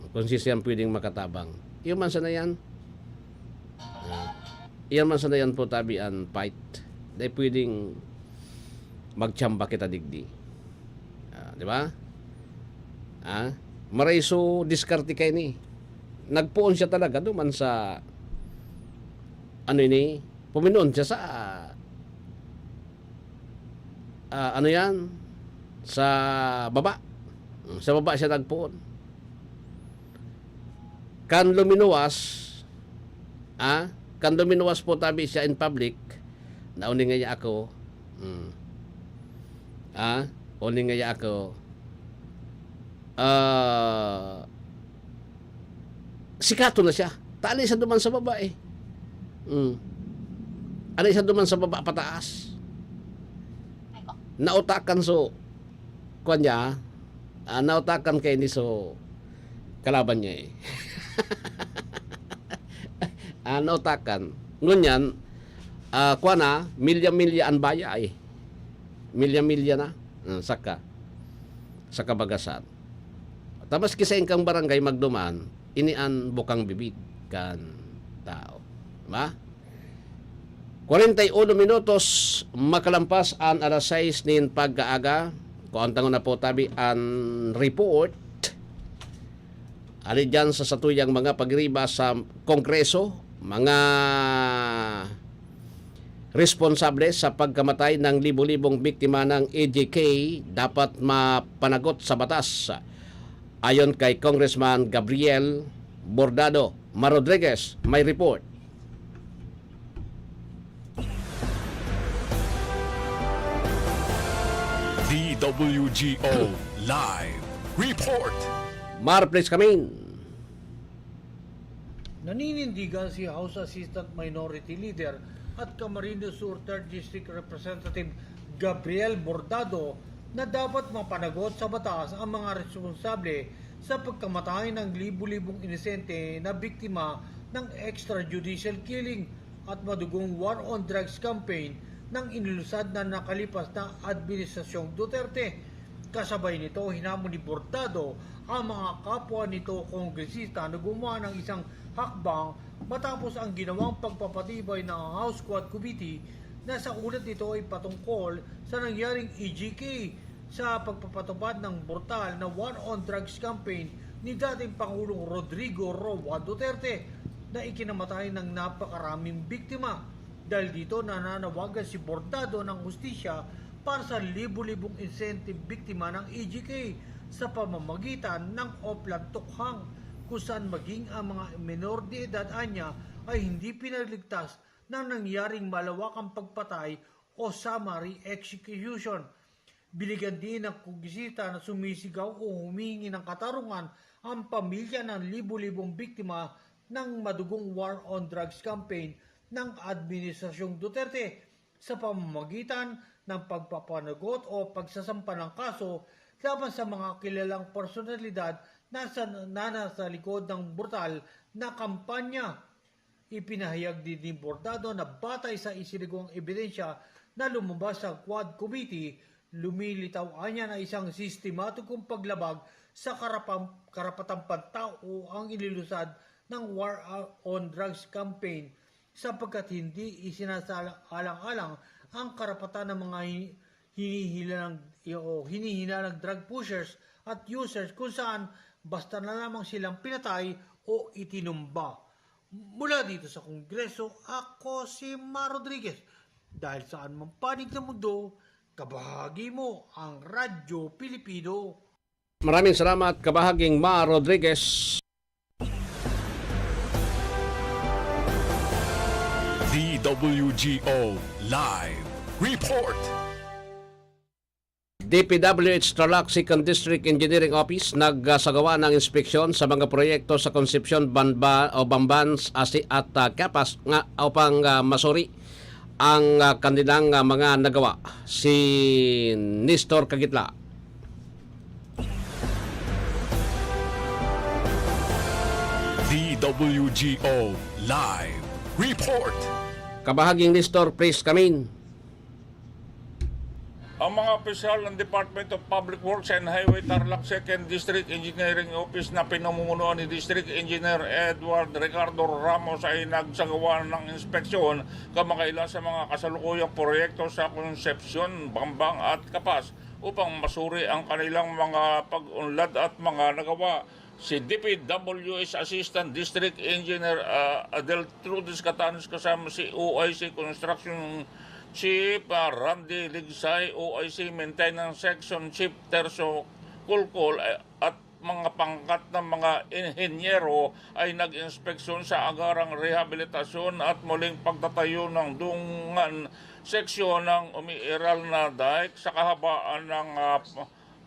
kung sisay an pwedeng makatabang. Iyo man sana yan. Ah, iyan man sana yan po, tabi, an fight. Dahil pwedeng magtsamba kita digdi. Ah, di ba? Ah, maray so diskarte kaini. Nagpoon siya talaga duman sa, ano ini, puminon siya sa, ah, ano yan? Sa baba. Sa baba siya nagpoon. Kan luminuwas, ah, kan luminuwas po, tabi, siya in public, na uning ngaya ako, hmm, ah, uning ngaya ako, ah, sikato na siya. Ta ano siya duman sa baba, eh. Hmm. Ano siya duman sa baba pataas? Nautakan so, kwan niya, ah, nautakan kaini so kalaban niya, eh. Ah, nautakan. Ngunyan, ah, kwan na, milya-milya an baya, eh. Milya-milya na. Ah, saka, sa kabagasan. Ta maski sa ingkang barangay magduman, ini an bukang bibig kan tao. Di ba? Kwarenta y uno minutos makalampas an alas sais nin pagkaaga. Kuan ta nguna po, tabi, an report. Hali diyan sa satuyang mga pagiriba sa Kongreso, mga responsable sa pagkamatay ng libo-libong biktima ng A G K dapat mapanagot sa batas. Ayon kay Congressman Gabriel Bordado, Ma Rodriguez, may report. D W G O Live Report. Mar, please come in. Naninindigan si House Assistant Minority Leader at Camarines Sur Third District Representative Gabriel Bordado na dapat mapanagot sa batas ang mga responsable sa pagkamatay ng libu-libong inosente na biktima ng extrajudicial killing at madugong war on drugs campaign ng inilusad na nakalipas na Administrasyong Duterte. Kasabay nito, hinamon ni Bordado ang mga kapwa nito kongresista na gumawa ng isang hakbang matapos ang ginawang pagpapatibay ng House Quad Committee na sa ulat nito ay patungkol sa nangyaring A G K sa pagpapatupad ng brutal na war on drugs campaign ni dating Pangulong Rodrigo Roa Duterte na ikinamatay ng napakaraming biktima. Dahil dito, nananawagan si Bordado ng hustisya para sa libu-libong inosenteng biktima ng A G K sa pamamagitan ng Oplan Tukhang, kung saan maging ang mga menor de edad anya ay hindi pinaligtas ng nangyaring malawakang pagpatay o summary execution. Binigyan din ng kongresista na sumisigaw o humihingi ng katarungan ang pamilya ng libu-libong biktima ng madugong war on drugs campaign ng Administrasyong Duterte sa pamamagitan ng pagpapanagot o pagsasampa ng kaso laban sa mga kilalang personalidad na, sa, na nasa likod ng brutal na kampanya. Ipinahayag din ni Bordado na batay sa isinagawang ebidensya na lumabas sa Quad Committee, lumilitaw anya na isang sistematikong paglabag sa karapang, karapatang pantao ang inilusad ng War on Drugs campaign, sapagkat hindi isinasaalang-alang ang karapatan ng mga hi-, hinihila ng, o hinihinalang drug pushers at users, kung saan basta na lamang silang pinatay o itinumba. Mula dito sa Kongreso, ako si Ma Rodriguez. Dahil saan mang panig sa mundo, kabahagi mo ang Radyo Pilipino. Maraming salamat, Kabahaging Ma Rodriguez. D W G O Live Report. D P W H Tarlac Second District Engineering Office nagsagawa ng inspeksyon sa mga proyekto sa Concepcion, Banba, o Bamban, Asi at, ah, Capas nga upang, ah, masuri ang, ah, kanilang, ah, mga nagawa. Si Nestor Kagitla. D W G O Live Report. Kabahaging Nestor, please come in. Ang mga opisyal ng Department of Public Works and Highway Tarlac Second District Engineering Office na pinamumunuan ni District Engineer Edward Ricardo Ramos ay nagsagawa ng inspeksyon kamakailan sa mga kasalukuyang proyekto sa Concepcion, Bambang at Capas upang masuri ang kanilang mga pag-unlad at mga nagawa. Si D P W H Assistant District Engineer, ah, Adeltrudes Catanes kasama si O I C Construction Chief, ah, Randy Ligsay, O I C Maintenance Section Chief Terso Kulkol, eh, at mga pangkat ng mga inhenyero ay nag-inspeksyon sa agarang rehabilitasyon at muling pagtatayo ng dungan seksyon ng umiiral na dike sa kahabaan ng, ah,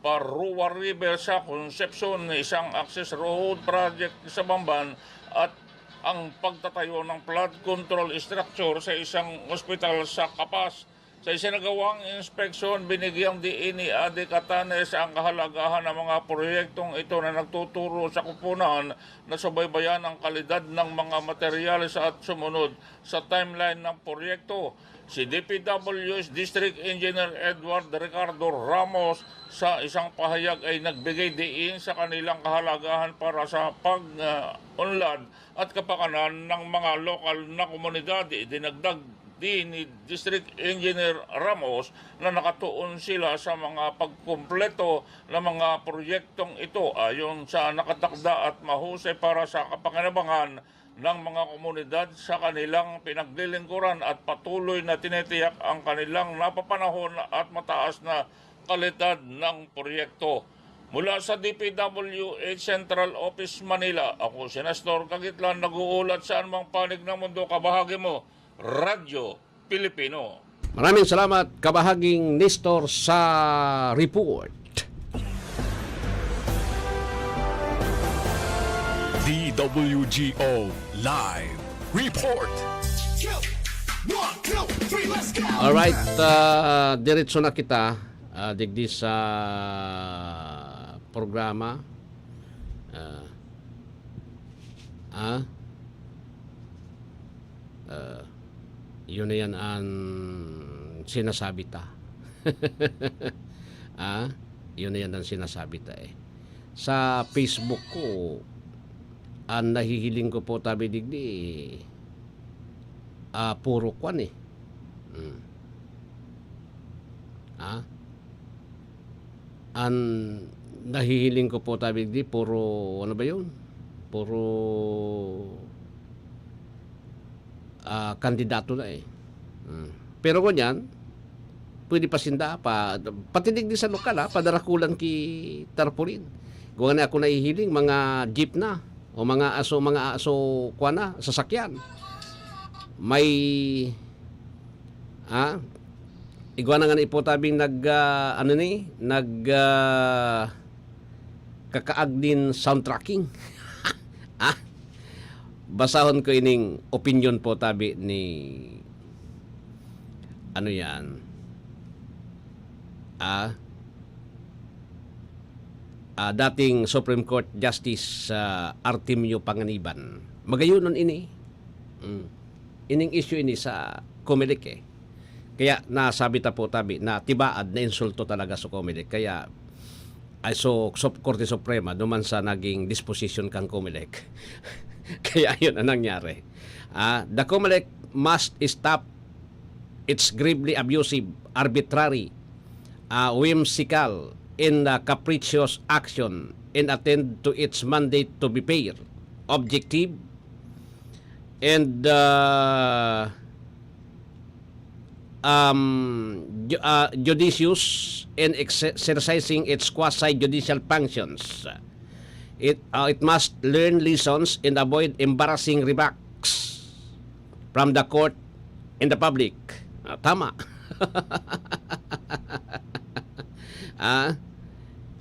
Parua River sa Concepcion, isang access road project sa Bamban at ang pagtatayo ng flood control structure sa isang ospital sa Capas. Sa isinagawang inspeksyon, binigyang diin ni Ade Catanes ang kahalagahan ng mga proyektong ito na nagtuturo sa koponan na subaybayan ang kalidad ng mga materyales at sumunod sa timeline ng proyekto. Si D P W H District Engineer Edward Ricardo Ramos sa isang pahayag ay nagbigay diin sa kanilang kahalagahan para sa pag-unlad at kapakanan ng mga lokal na komunidad. Idinagdag din ni District Engineer Ramos na nakatuon sila sa mga pagkumpleto ng mga proyektong ito ayon sa nakatakda at mahusay para sa kapakinabangan ng mga komunidad sa kanilang pinaglilingkuran at patuloy na tinitiyak ang kanilang napapanahon at mataas na kalidad ng proyekto. Mula sa D P W H Central Office, Manila, ako si Nestor Kagitlan, nag-uulat sa anumang panig ng mundo, kabahagi mo, Radyo Pilipino. Maraming salamat, Kabahaging Nestor, sa report. D W G O Live Report. Alright, ah, diretso na kita, ah, digdi sa programa. Ah, ah, ah, yun na yan ang sinasabi ta. Ah, yun na yan ang sinasabi ta eh. Sa Facebook ko, ang nahihiling ko po tabi digdi, ah, puro kwan eh. Hmm. Ah? Ang nahihiling ko po tabi digdi, puro, ano ba yun? Puro, ah, kandidato na eh. Hmm. Pero ngunyan, pwede pa sinda, pa, pati digdi sa lokal, ha, padarakulan ki tarpaulin. Gawa na ako nahihiling, mga jeep na, o mga aso, mga aso, kwa na, sasakyan. May, ha, igwa na nga ni Ipo Tabing nag, ah, ano ni, nag, ah, kakaag nin soundtracking. Ah, basahon ko ining opinion po tabi ni, ano yan, ah, ah, dating Supreme Court Justice, ah, Artemio Panganiban. Magayonon ini. Mm. Ining issue ini sa Comelec eh. Kaya nasabi ta po tabi na tibaad na insulto talaga sa Comelec. Kaya ay, so, so, Korte Suprema, duman sa naging disposition kan Comelec. Kaya yun ang nangyari. Ah, the Comelec must stop its gravely abusive, arbitrary, ah, whimsical, and, ah, capricious action and attend to its mandate to be fair, objective, and, ah, um, ju- uh, judicious in exercising its quasi-judicial functions. It, uh, it must learn lessons and avoid embarrassing remarks from the court and the public. Ah, tama. Ah,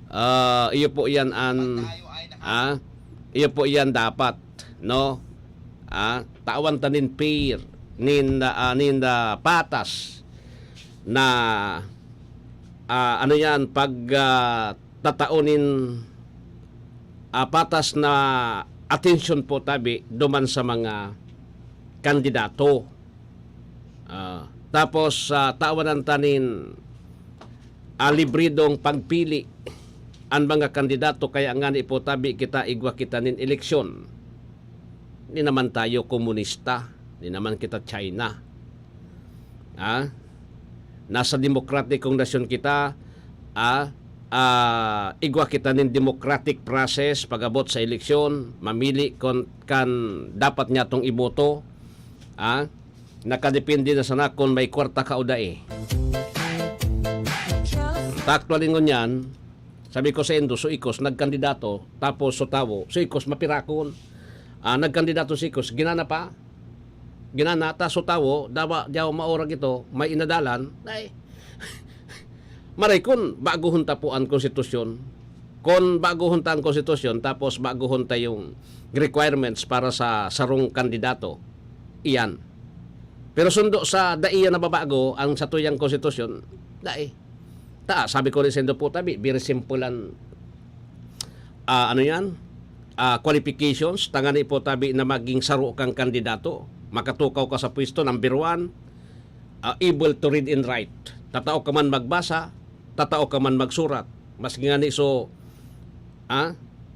ah, iyo po yan an, ah, iyo po yan dapat, no? Ah, tawan ta nin fair, nin, ah, nin, ah, patas na, ah, ano yan, pag, ah, tatao nin, ah, patas na atensyon po tabi duman sa mga kandidato. Ah, tapos, ah, tawanan ta nin, ah, libridong pagpili an mga kandidato, kaya ngani po tabi kita, igwa kita nin eleksyon. Di naman tayo komunista, di naman kita China. Ah, nasa demokratikong nasyon kita, ah, ah, igwa kita nin democratic process pag-abot sa eleksyon, mamili kon kan dapat niya tong iboto, ah, nakadepende na sana kun may kwarta ka o dai. Ta actually ngunyan, sabi ko sa indo, so ikos nagkandidato, tapos so tawo, so ikos mapirakon. Ah, nagkandidato si ikos, ginana pa. Ginana, ta so tawo, dawa, diyaw maorag ito, may inadalan, ay, maray kun baguhon ta po an konstitusyon. Kun baguhon ta ang konstitusyon, tapos baguhon ta yung requirements para sa sarong kandidato, iyan. Pero sundo sa dai yan nababago ang satuyang konstitusyon, dai. Ta, sabi ko rin sa indo po tabi, very simple an, ah, ano yan? Ah, qualifications, tangani po tabi na maging saro kang kandidato. Makatukaw ka sa pwesto, number one, ah, able to read and write. Tatao ka man magbasa, tatao ka man magsurat. Mas ngani so, ah,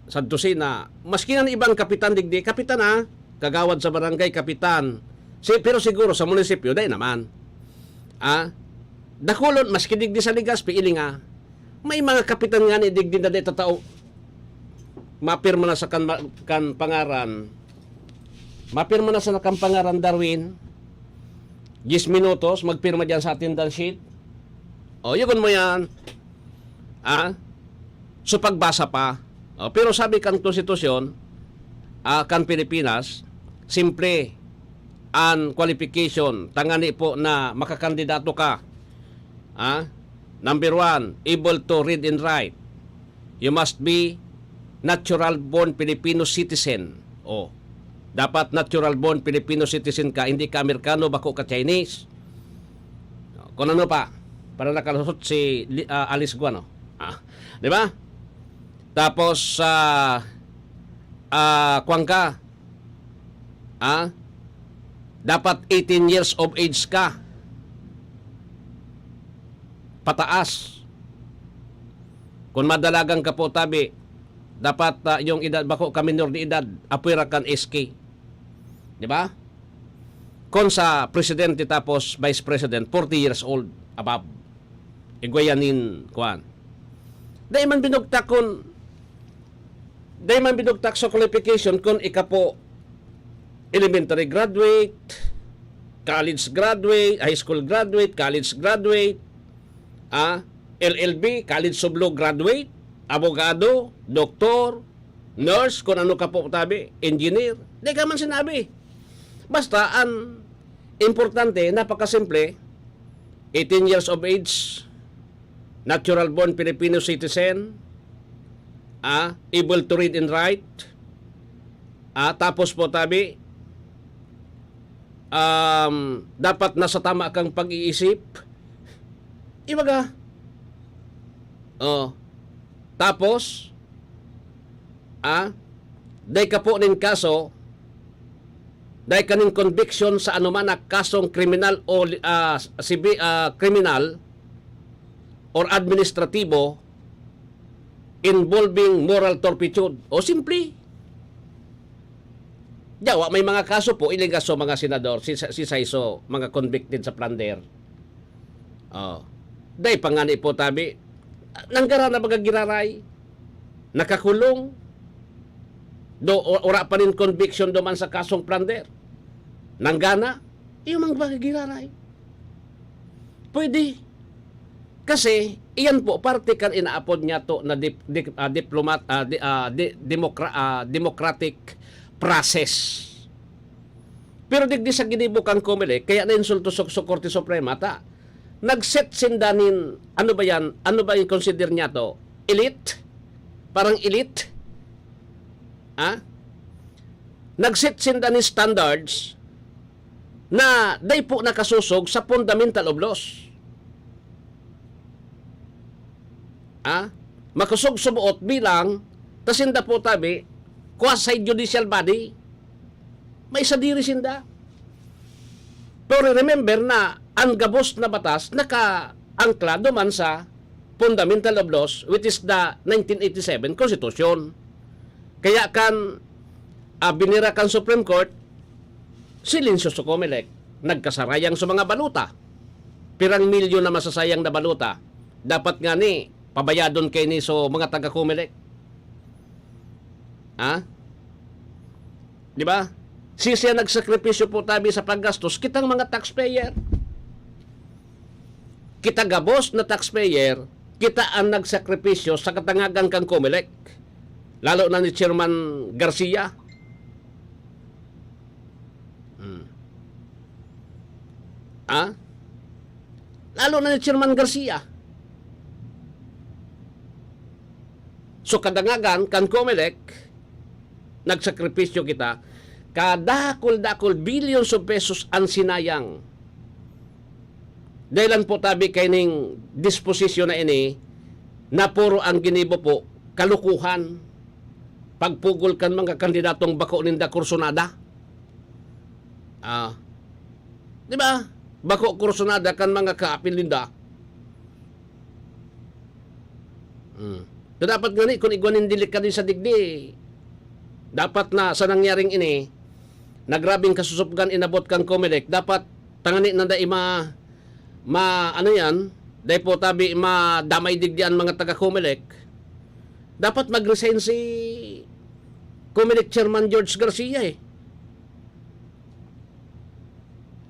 sa dosina, maski ngani ibang kapitan digdi, kapitan, ah, kagawad sa barangay, kapitan. Si, pero siguro sa munisipyo, dai naman. Ah, dakulon, maski digdi sa Legazpi, ilinga. May mga kapitan ngani digdi na dai tatao. Mapirma na sa kan, kan pangaran. Mapirma na sa kan pangaran, Darwin. Diyes minutos, magpirma diyan sa attendance sheet. O, yugon mo yan. Ah? So, pagbasa pa. O, pero sabi kan konstitusyon, ah, kan Pilipinas, simple an qualification, tangani po na makakandidato ka. Ah? Number one, able to read and write. You must be natural born Filipino citizen. O, dapat natural born Filipino citizen ka, hindi ka Amerikano, bako ka Chinese. Kung ano pa, para nakalusot si Li-, ah, Alice Guano. Ah, di ba? Tapos, ah, ah, kwan ka, ah, dapat eighteen years of age ka pataas. Kung madalagan ka po tabi, dapat, ah, yung edad, bako ka minor de edad, apwera kan S K. Di ba? Kung sa presidente tapos vice president, forty years old above. Igwa yan nin, kuwan. Dai man binugtak kun, dai man binugtak sa qualification kun ika po elementary graduate, college graduate, high school graduate, college graduate, ah, L L B, College of Law graduate, abogado, doktor, nurse, kung ano ka po tabi, engineer. Di ka man sinabi. Basta, ang importante, napakasimple, eighteen years of age, natural born Filipino citizen, ah, able to read and write, ah, tapos po tabi, um, dapat nasa tama kang pag-iisip. Ibaga, oh, tapos, ah, dai ka po nin kaso, dai ka nin conviction sa anuman na kasong kriminal o, ah, sibi-, ah, kriminal or administratibo involving moral turpitude. O simple. Yawa, may mga kaso po, iligas so mga senador, si, si Saiso, mga convicted sa plunder. Oh. Dai pa ngani po tabi, nanggara na baga giraray, nakakulong, do, o-, ora pa nin conviction duman sa kasong plunder. Nanggana, iyo mang baga giraray. Pwede. Kasi, iyan po, parte kan inaapod niya to na dip-, dip-, ah, diplomat-, ah, di-, ah, di-, demokra-, ah, democratic process. Pero digdi sa ginibo kan Comelec, kaya nainsulto sa, sa Korte Suprema, ta nag-set sinda nin, ano ba yan? Ano ba yung consider niya to? Elite? Parang elite? Ha? Nag-set sinda nin standards na dai po nakasosog sa fundamental of laws. Ah, makosog suboot bilang ta sinda po tabi, quasi-judicial body. May sadiri sinda. Pero remember na ang gabos na batas nakaangklado man sa fundamental of laws, which is the nineteen eighty-seven Constitution. Kaya kan, ah, binira kan Supreme Court, silensyo sa Comelec, nagkasarayang sa mga baluta. Pirang milyon na masasayang na baluta. Dapat nga ni, pabayadon kay ni so mga taga Comelec. Ha? Di ba? Si siya nagsakripisyo po tabi sa paggastos, kitang mga taxpayer. Kita gabos na taxpayer, kita ang nagsakripisyo sa katangagan kan Comelec. Lalo na ni Chairman Garcia. Hmm. Ah? Lalo na ni Chairman Garcia. So, kadangagan kan Comelec, nagsakripisyo kita, kadakul-dakul, billions of pesos ang sinayang. Dahilan po tabi kaining disposisyon na ini, na puro ang ginibo po, kalukuhan, pagpugol kan mga kandidatong bako ninda kursunada. Ah, di ba? Bako kursunada kan mga kaapil ninda. Hmm. So, dapat ngani, kung igwa nin delikado sa digdi, dapat na sa nangyaring ini, na grabing kasusupgan inabot kan Comelec, dapat tangani na dai ma-, ma-, ano yan, dai po tabi madamay digdi ang mga taga Comelec. Dapat mag-resign si Comelec Chairman George Garcia eh.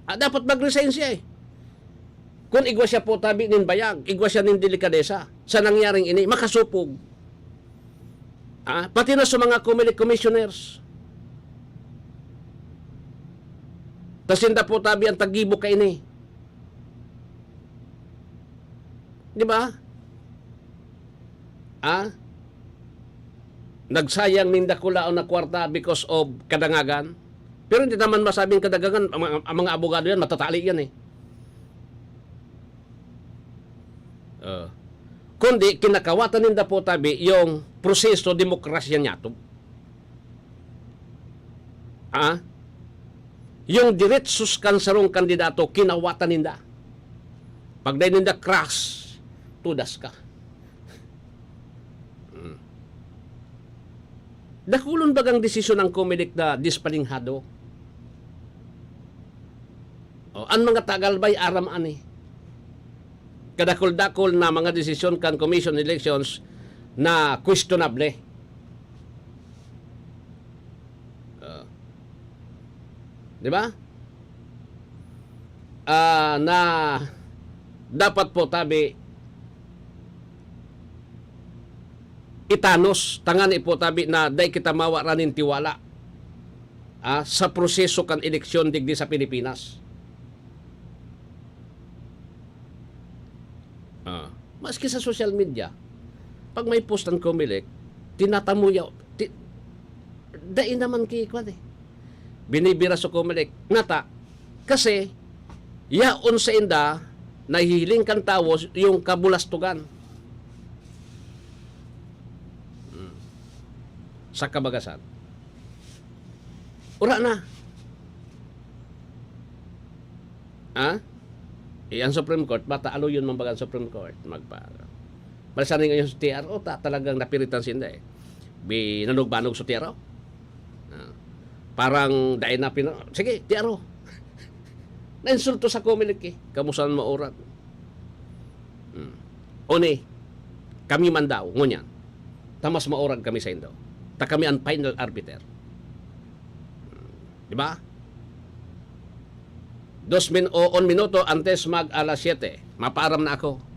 Ah, dapat mag-resign siya eh. Kung igwa siya po tabi nin bayag, igwa siya nin delikadesa sa nangyaring ini, makasupog. Ah, pati na sa mga Comelec commissioners. Ta sinda po tabi ang tagibo kaini. Di ba? Ah? Nagsayang nin dakulaon na kwarta because of kadangagan. Pero hindi naman masabing kadangagan, ang mga, ang mga abogado yan, matatali yan eh. Ah. Kundi kinakawatan ninda po tabi yung proseso demokrasya niyato. Ah? Yung diretsos kan sarong kandidato, kinawatan ninda. Pag dai ninda crush, tudas ka. Hmm. Dakulon bagang desisyon ang Comelec na dispalinghado? O, ang mga tagalbay, aram ani. Kadakul-dakul na mga desisyon kan Commission on Elections na questionable. Ah. Di ba? Ah, na dapat po tabi itanos, tangani po tabi na dai kita mawaran nin tiwala, ah, sa proseso kan eleksyon digdi sa Pilipinas. Ah, maski sa social media, pag may post ang Comelec, tinatamuyaw, ti-, dai naman ki-, kwan eh. Binibira sa Comelec. Nata, kasi, yaon sa inda, nahihiling kan tawo yung kabulastugan. Hmm. Sa kabagasan. Ura na. Ha? Eh, ang Supreme Court, bata, aloyon man baga ang Supreme Court. Magpa-, basta rin ngayon sa T R O, ta-, talagang napiritan sinda eh. Binanugbanog sa T R O. Ah. Parang dai na pina-, sige, T R O. Nainsulto sa Comelec eh. Kamusta maurag? Hmm. Oni, kami man daw, ngunyan. Ta mas maurag kami sa indo. Ta kami ang final arbiter. Hmm. Di ba? Dos min-, o un minuto antes mag alas siyete. Mapaaram na ako.